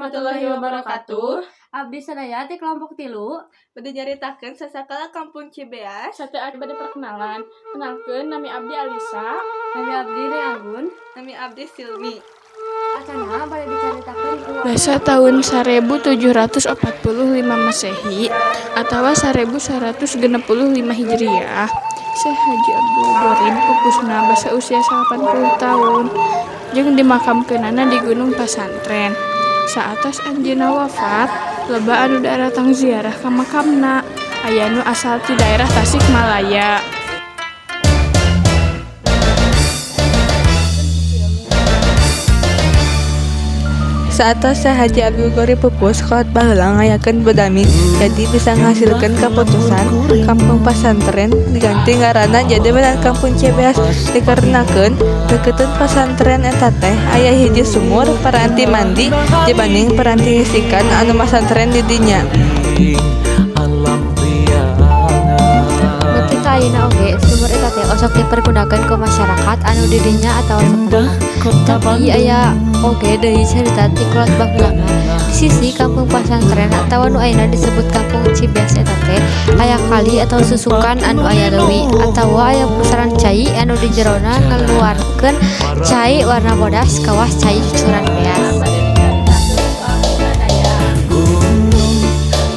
Warahmatullahi wabarakatuh. Abdi sadaya ti kelompok 3 Bade nyaritakeun sasakala Kampung Cibeas. Sateuacan bade perkenalan. Kenalkeun, nami abdi Alisa. Nami abdi Neng Anggun. Nami abdi Silmi. Acana bade dicaritakeun ku Basa tahun 1745 Masehi atawa 1165 Hijriah, Syekh Haji Abdul Ghorib pupusna basa usia 80 tahun jeung dimakamkeunana di Gunung Pasantren. Saatos anjeunna wafat, loba anu daratang ziarah ka makamna. Aya nu asal ti daerah Tasikmalaya. Saatos Syekh Haji Abdul Ghorib pupus, kolot baheula ngayakeun bedami, jadi bisa ngahasilkeun kaputusan Kampung Pasantren diganti ngaranna jadi meunang Kampung Cibeas, dikarenakeun deukeutkeun pasantren eta teh aya hiji sumur paranti mandi dibanding paranti ngisikan anu masantren di dinya. Alam priangan. Nepi ka ayeuna oge sumur eta teh osok dipergunakeun ku masyarakat anu di dinya atawa Indah satempat. kota Tapi aya oge deui carita ti kolot baheula mah, di sisi Kampung Pasantren atawa nu ayeuna disebut Kampung Cibeas eta teh aya kali atau susukan anu aya leuwi atawa aya pusaran cai anu di jerona ngaluarkeun cai warna bodas kawas cai cucuran beas. Gunung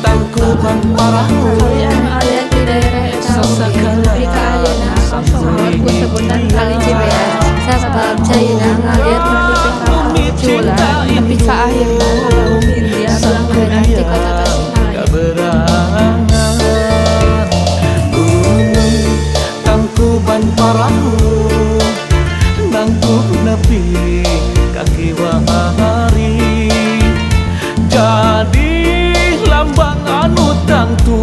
Tangkuban Parahu. Kali anu aya di daerah eta oge nepi ka ayeuna sohor ku sebutan Kali Cibeas, Sabab caina ngalir nepi ka Kampung Ciwulan, nepi ka akhirna ka Laut Hindia belah beunang wetan. ti kota Tasikmalaya. Kaberangan Gunung Tangkuban Parahu nangkup nepi ka kiwari, jadi lambang anu tangtu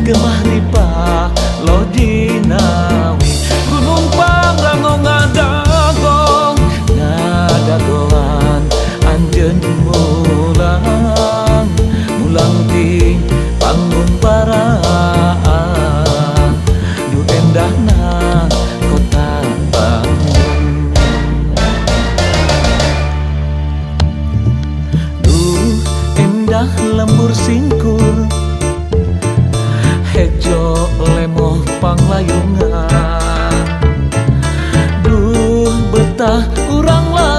gemah ripah loh jinawi. Gunung Pangrango ngadagong ngadagoan anjeun mulang mulang ti Pangumbaraan, du endahna kota Bandung. Duh endah lembur singkur, hejo lemoh panglayungan.